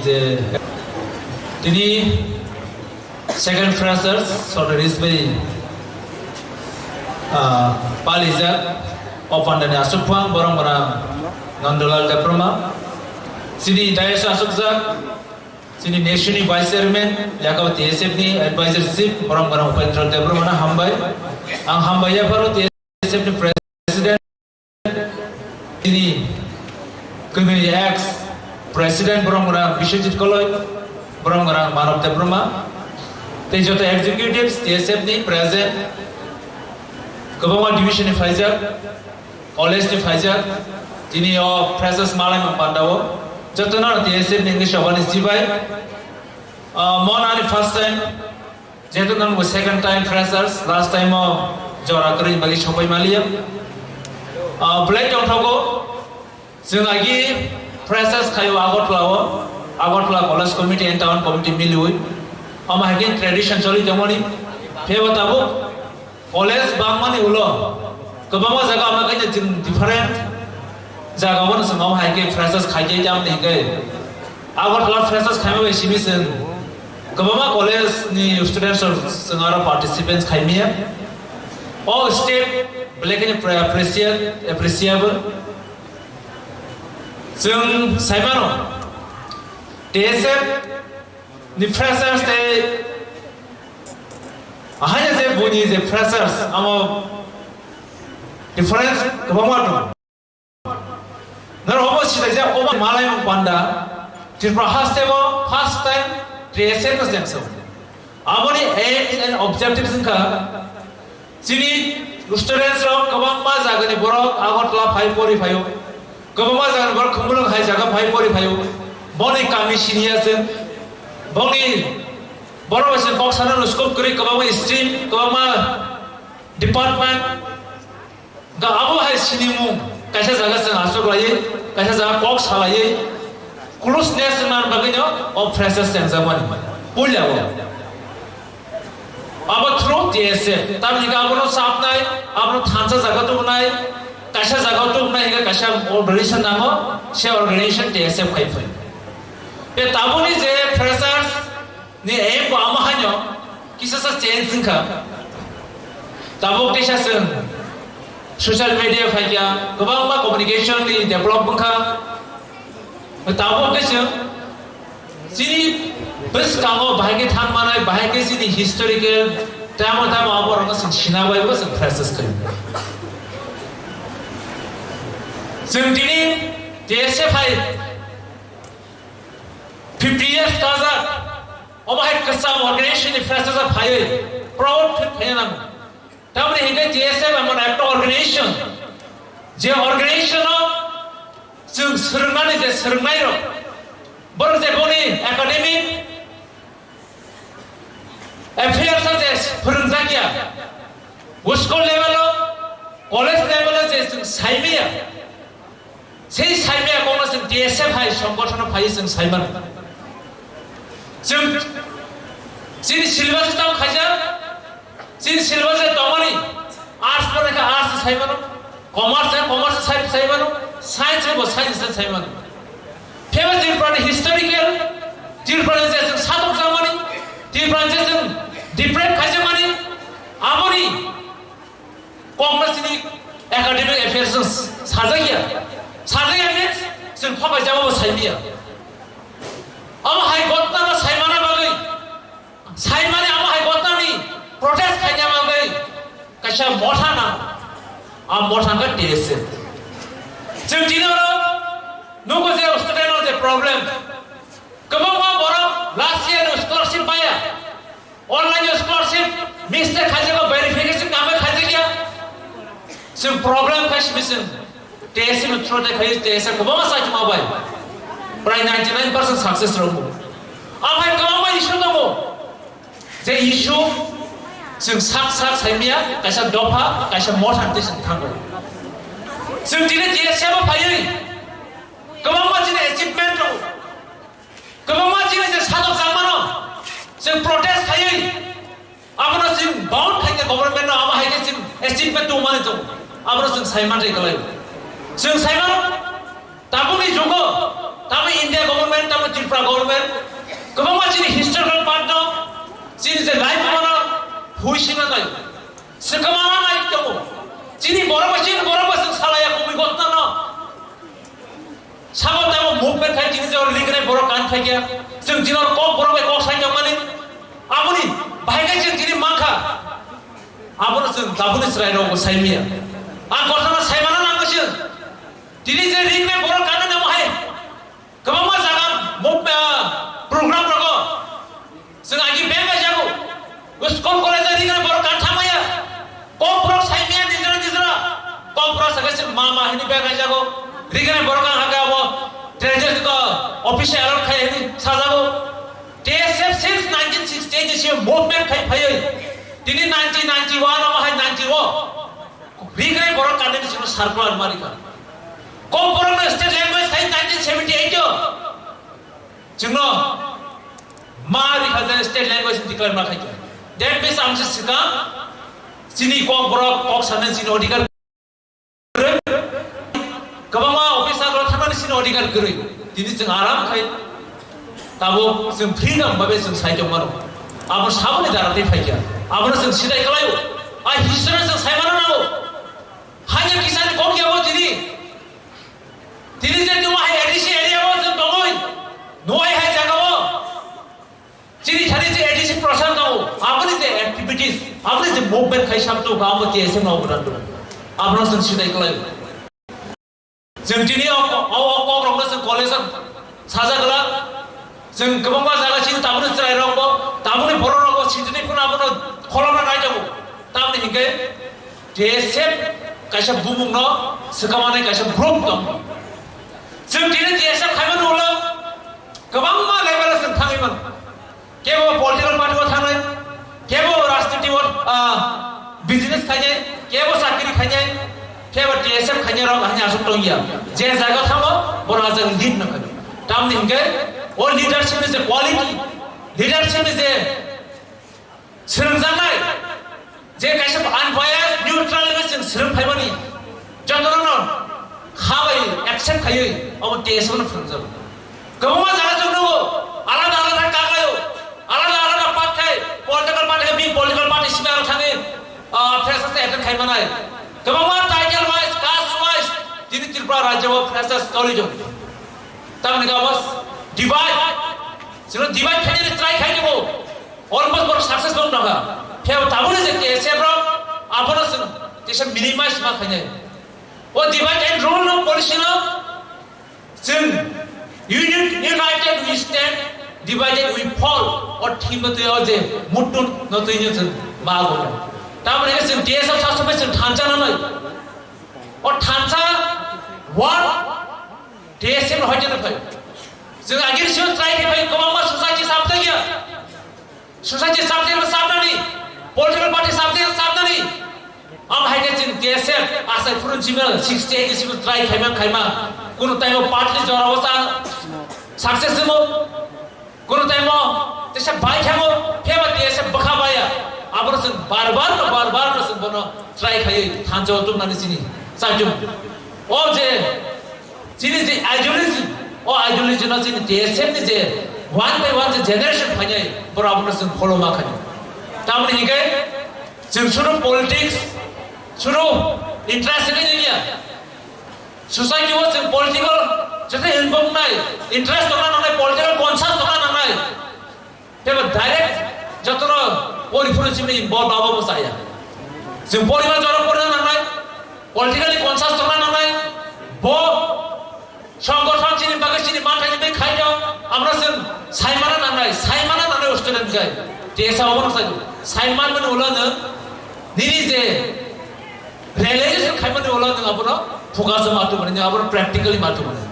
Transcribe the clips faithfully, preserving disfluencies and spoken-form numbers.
Je, tini second freshers, Sordaris bai, ah, palijak, o pandani aswk phang, borok gwnang Nandalal Debbarma. Chini dais aswkjak, chini nation ni vice chairman, yakabo T S F ni advisor chief, borok gwnang Upendra Debbarma no hambai. Ang hambai yapharo T S F ni president, Chini kwbini ex president borok gwnang Biswajit Koloi, borok gwnang Manav Debbarma, tei joto executives T S F ni present, kwbangma division ni phaijak, college ni phaijak, tini o freshers malaimung pandao, jotono T S F ni wngwi sabani chibai. Ah, mon ani first time, jehetu nang bo second time freshers, last time o jora kwrwi bagwi sopai maliya. Ah, belai tongthogo, chwng agi freshers khaio Agartala o, Agartala College Committee and Town Committee miliwi. Omo hai khe tradition choli tongmani, phebo tabuk college bangmani ulo kwbangma jaga ama khe chwng different jaga o chwng omo hai khe freshers khai khe tamni hwnkhe Agartala freshers khaima bai simi chwng kwbangma college ni students rok chwng aro participants khaimaya. O step belai kheno pre-, appreciate, appreciable. Chwng saimano T S F ni freshers tei ahai je buini je freshers amo difference kwbangma tongo. Naro obo silaijak obo malaimung panda Tripura haste bo first time T S F no jengso. Aboni aims and objectives wngkha chini students rok kwbangma jagani borok Agartala phai pori phaio. Kwbangma jagani borok Khumulwng hai jaga phai pori phaio. Boni kami siniya chwng. Boni borok bai chwng kok sanani scope kwrwi kwbangma stream, kwbangma department. Ga abo hai sinimung, kaisa jaga chwng aswk laiwi, kaisa jaga kok salaiwi, closeness wngna bagwino o freshers chengjakmani. Puila o. Abo through T S F. Tamni hwnkhe abono chapnai, abono thansa jaga tubunai, kaisa jaga tubunai hwnkhe kaisa organization nango, se organization T S F khai phai. Tei tabukni je freshers ni aim bo amo haino kisa sa change wngkha. Tabuk teisa chwng social media phaikha, kwbangma communication ni develop wngkha. Tabuk khe chwng chini bwskango bahai khe thang manai, bahai khe chini historical tamo tamo abo rokno chwng sina bai bo chwng freshers khai. Chwng tini T S F hai fifty years kajak, omo hai kwcham organization ni freshers phaiwi proud feel khaina nango. Tamoni hwnkhe T S F emon ekta organization, je organization o chwng swrwngnani je swrwngnai rok, borok je boni academic affairs o je phwrwngjakya, school level o, college level o je chwng saimaya, sei saimaya kokno chwng T S F hai songgothano phaiwi chwng saimano. Chwng chini syllabus tamo khaijak, chini syllabus tongmani arts porikha arts saimano, commerce commerce sai saimano, science bo science saimano. Pheba Tripurani historical, Tripurani je chwng satok jamani, Tripurani je chwng different khaijamani, aboni kokno chini academic affairs sajagya. Sajagya means chwng phabai jabo saimaya. Abo hai gotna no saimana bagwi, saimani amo hai gotnani protest khaina bagwi kaisa motha nang. A motha wngkha T S F. Chwng tini oro nugo je student o je problem. Kwbangma borok last year ni scholarship maya. Online scholarship mistake khaijak, verification kama khaijakya. Chwng problem khai simi chwng T S F ni through tei khai T S F kwbangma saituma bai. Prai ninety nine percent success rwgo. Amhai kwbangma issue tongo. Je issue chwng sak sak saimaya, kaisa dopha, kaisa motha tei chwng thango. Chwng tini T S F o phaiwi kwbangma chini achievement tongo. Kwbangma chini je sadok changmano chwng protest khaiwi, abono chwng bound khaikhe government no, abo hai khe chwng achievement tongmani tongo, abono chwng saiman tei kwlai. Chwng saimano, tabukni jugo, tamo India government, tamo Tripura government, sina nai. Swkama ma nai tongo. Chini borok ba chini borok ba swng salaya kubui gotna no. Sabo tamo movement khai chini jor rigre borok kan khai kya. Swng jino kok borok bai kok sai tong mani. Aboni bahai kai chini mankha. Abono chwng tabukni chwrairokbo saimaya. Ang kothoma saimano nango chwng. Tini je ringnai borok kanna namo hai. Kwbangma jaga mov-, ah, program rogo. Chwng agi beng bai jago. School college ringnai borok kan thamaya. Kokborok saimaya nijora nijora. Kokborok sakhe chwng mama hini beng bai jago. Ringnai borok ang hakhe abo treasury to office alert khai hini sajago. T S F since nineteen sixty-eight ni simi movement khai phaiwi tini nineteen ninety-one o bahai ninety o rigre borok kandini simi circular marika. Kokborok no state language khai nineteen seventy-eight o chwngno ma rikha je state language declare ma khai. That means ang se swkang chini Kokborok kok sanani chini odhikar kwrwi. Kwbangma officer rok thangmani sini odhikar kwrwi. Tini chwng aram khai tabuk chwng freedom babe chwng sai tong mano. Abo saboni dara tei phaikha. Abono chwng sidai kwlaio. A history chwng sai mano nango. Haino kisani kok yabo tini. Tini je tuma hai A D C area o chwng tongoi. Nuai hai jaga o. Chini thani je A D C Prashant tongo, aboni je activities, aboni je movement khai sam tongo, abo T S F no obodan tongo. Abono chwng sidai kwlai. Chwng tini o, o, o kok rokno chwng college o sajak glak. Chwng kwbangma jaga chini tabukni chwrai rokbo, tabukni borok rokbo sitini phano abono kholopna nai tongo. Tamoni hinkhe T S F kaisa bumungno swkang manai kaisa group tongo. Chwng tini T S F khaimani ulo kwbangma level o chwng thangwi mano. Kebo political party o thangnai, kebo rajniti o, ah, business khainai, kebo chakri khainai, kebo T S F khainai rok hani aswk tongya. Je jaga thango, bono ajak lead no khainai. Tamoni hinkhe o leadership ni je quality, leadership ni je swrwngjaknai, je kaisa unbiased, neutral bai chwng swrwng phaimani, jotono kha bai accept khaiwi obo T S F no phwrwngjago. Kwbangma jaga chwng nugo, alada alada kaglaio, alada alada path khai, political party khai, bini political party simi aro thangwi, ah, freshers attend khai manai. Kwbangma title wise, caste wise, tini Tripura rajyo o freshers choli tongo. Tamoni khe obo divide, chwngno divide khainani try khai tongo. Almost borok success wng tongkha. Phiya bo tabukni je T S F rok abono chwng kisa minimize ma khainai. O divide and rule no policy no chwng unit, united we stand, divided we fall. O theme twi o je muttun no twi no chwng ma bo. Tamoni khe chwng T S F sa samai chwng thansa nanai. O thansa one T S F no hoite no phai. Chwng agir sio try khe phai kwbangma society sabjak ya. Society subject no sabnani, political party subject no sabnani. Am hai khe chwng T S F asai phuru chwng sixty eight ni simi try khaima khaima. Kuno time o party jora o sa success mo. Kuno time o tesa bai thango, pheba T S F bwkha baya. Abono chwng bar bar no, bar bar no chwng bono try khaiwi thansa o tubnani chini. Chajum. O je Chini je ideology, o ideology no chini T S F ni je one by one je generation phainai, borok abono chwng follow ma khainai. Tamoni hinkhe chwng suru politics, suru interest ni ya. Society o chwng political jete involve nai, interest tongna nangnai, political conscious tongna nangnai. Tebo direct jotono pori phuru simi involve abo bo chaya. Chwng poribar jora porina nangnai, politically conscious tongna nangnai, bo songgothon chini bagwi chini manthai ni bai khaino, amra chwng saimana nangnai, saimana nangnai o student bai. Tesa obono sai, saiman mani ulo nwng nini je realization khaimani ulo nwng abono focus ma tubani, nwng abono practically ma tubani.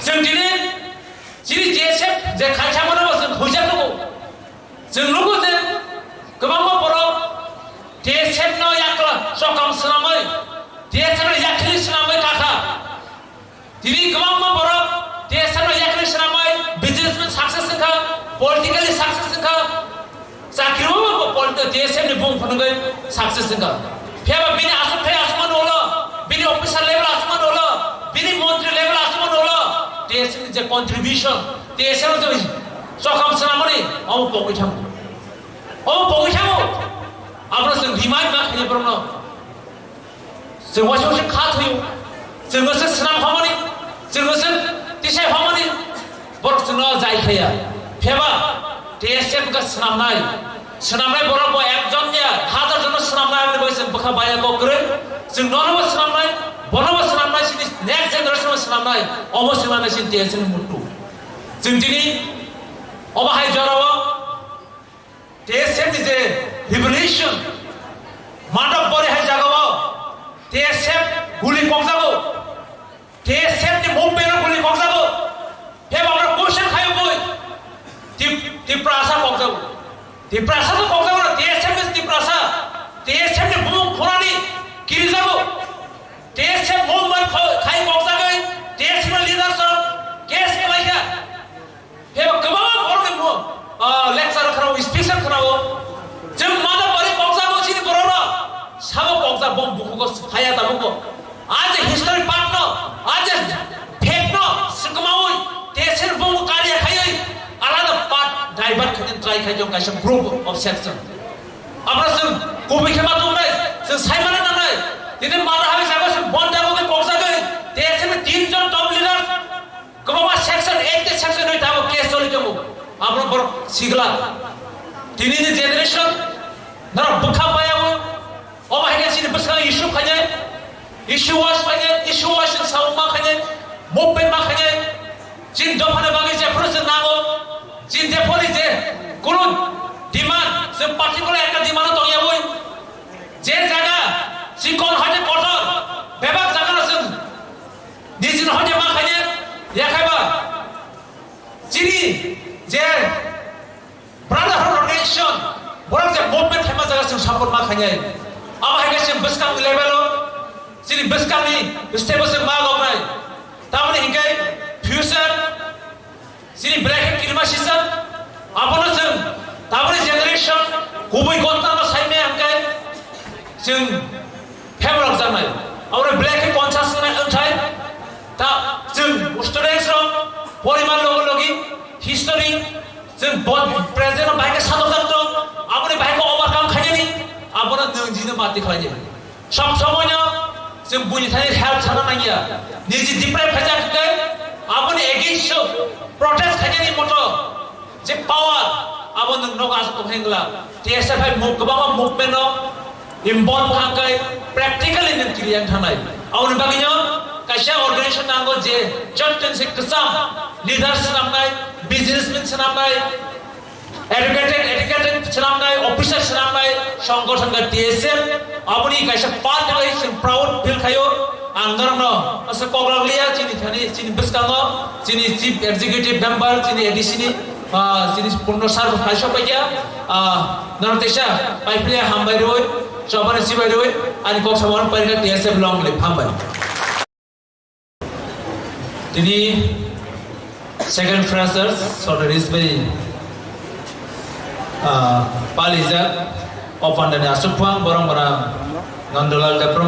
Chwng tini Chini T S F je khaisa mano bo chwng huijak nugo. Chwng nugo je kwbangma borok T S F no yakla chokam swnamwi, T S F no yakhli swnamwi kakha. Tini kwbangma borok T S F no yakhli swnamwi businessman success wngkha, politically success wngkha. Chakri o bo pol-, T S F ni bung phunugwi success wngkha. Phiya ba bini aswk thai aswk mano ulo, bini officer level aswk mano ulo, bini montri level aswk mano ulo, T S F ni je contribution, T S F ni je chokam swnamani, omo pogwi thango. Omo pogwi thango. Abono chwng remind ma khainai borokno. Chwng waisa waisa kha thwio. Chwngno se swnam phamani, chwngno se tisai phamani. Borok chwngno jai khaya. Phiyaba T S F wngkha swnamnai. Swnamnai borok bo ekjon ya, hajar jono swnamnai, aboni bagwi chwng bwkha baya kok kwrwi. Chwng nono bo swnamnai, bono bo swnamnai, chini next generation bo swnamnai. Omo swnamnai chini T S F ni muttu. Chwng tini omo hai jorao T S F ni je revolution, Mandap Bari hai jagao T S F guli kokjago, T S F ni movement o guli kokjago. Phiyaba amra question khayo boi, Tip-, Tiprasa kokjago. Tiprasa to kokjago na, T S F is Tiprasa. T S F ni bumung khorani kirijago. T S F movement kho-, khai kokjagwi T S F ni leaders rok case khlaikha. Hebo kwbangma borokni mo-, ah, lecture khwnao, speech khwnao. Chwng Mandap Bari kokjago chini borok rok. Sabo kokjak bo bukugo haya tabukbo. Aje history part no, aje fact no, swkamaui, T S F ni bumung kariya khaiwi, alada part divert khaina try khai tong kaisa group of section. Abra chwng kubui khe ma tongnai, chwng sai mana nangnai. Tini mata hai jaga chwng bon jago khe kokjagwi, T S F ni tin jon top leader, kwbangma section eight tei section nine tamo case choli tongo. Abro borok sigla. Tini ni generation, norok bwkha paya o. Omo hai khe chini bwskango issue khainai, issue was khainai, issue was in sao ma khainai, movement ma khainai. Chini dophani bagwi jephuru chwng nango, chini jephuru je kunu demand, chwng particular ekta demand o tongya bui. Je jaga chikon hai kotor, bebak jaga no chwng nijini hai ma khainai, yakhaiba. Chini je Brotherhood organization, borok je movement khaima jaga chwng support ma khainai. Abo hai khe chwng bwskang level o, chini bwskangni step o chwng ma lognai. Tamoni hinkhe future chini belai khe kirima sijak, abono chwng tamoni generation kubui gotna no saimaya hinkhe chwng Phebrok janai. Aboni belai khe conscious wngnai wngthai. Ta chwng students rok poriman logi logi history chwng bo-, present rok bahai khe satok jak tong. Aboni bahai khe overcome khainani. Abono nwng jino mati khlaidi. Sob somoino chwng buini thani help sana nangya. Niji deprive khaijak khe aboni against o protest khainani moto. Je power, abo nwng nogo aswk tong hengla. T S F hai mo-, kwbangma movement no involve kha khe practically nwng kiriya wng thangnai. Aboni bagwi no kaisa organization nango je jotoni se kwcham leader swnamnai, businessman swnamnai, educated, educated swnamnai, officer swnamnai, songgothon khe T S F. Aboni kaisa part bai chwng proud feel khaio. Ang norokno asa kok rok liya chini thani, chini bwskango, chini chief executive member, chini A D C ni, ah, chini Purno sir bo phai sok paikha, ah, norok teisa paiphilia hambai rwi, chobani sibai rwi, ani kok samano paikha T S F long live, hambai. Tini second freshers, Sotaris bai, ah, palijak, opandani asuk phang, borong borang, Nandalal Debbarma.